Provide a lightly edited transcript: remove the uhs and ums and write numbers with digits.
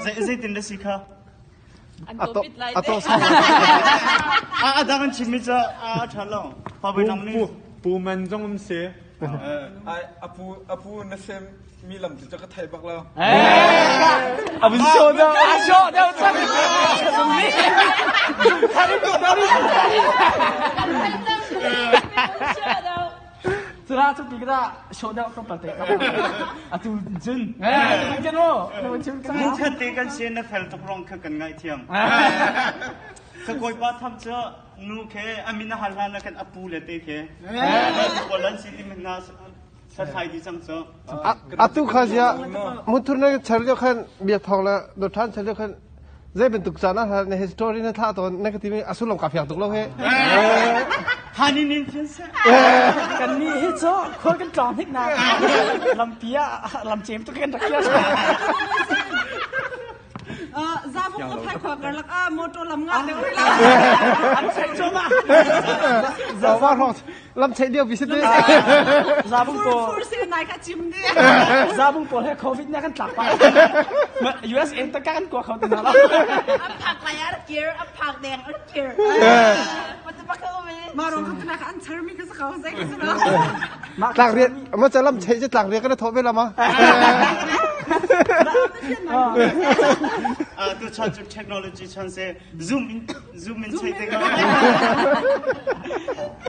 Zeitin na si kha? An tawpit lai te. A dang an chimmi cu a ṭha lo. Pa Bawi Nang nih. Pu Man zong um si. Apu apu na sem mi lam cu ka thei bak lo. A vun sawh deuh. A sawh deuh cang. Cura cu ti ka sawh deuh tlawmpal te. Atu cun. Cun o. That te kan si na fel tuk rong kha kan ngaihthiam. Ka kawipa tham cu nu khe amin a hal hlan ah khan a pu le te khe pawl an si ti hna sathlai di cang cu. Atu kha zia muthur na char lio khan biak thawng le dothan char lio khan zei bantuk caan ah na history na thlah tawn na ka timi a sullam ka fiang tuk lo he. Hanin in thian seh. Kan nih hi cu khual kan tlawng hnik na lampi ah lamcem tu kan rak kir. Zabuk ka phai khua karlak ah motor lam nga deuh rih la. An cheih cuahmah. Zawa rong lam cheih lio bi si te. Zabung pawl. Fur se nai kha chim di. Zabung pawl he COVID na kan tlak pa. USA ta kan kwa kho te na lo. An phak lai ar kir, an phak deng ar kir. Ma rong kha na an char mi kha sa kau zai kha sa. Tlak rian ma cha lam cheih che tlak rian kan tho ve la ma. Tu chan cu technology chan se zoom in zoom in chei te ka.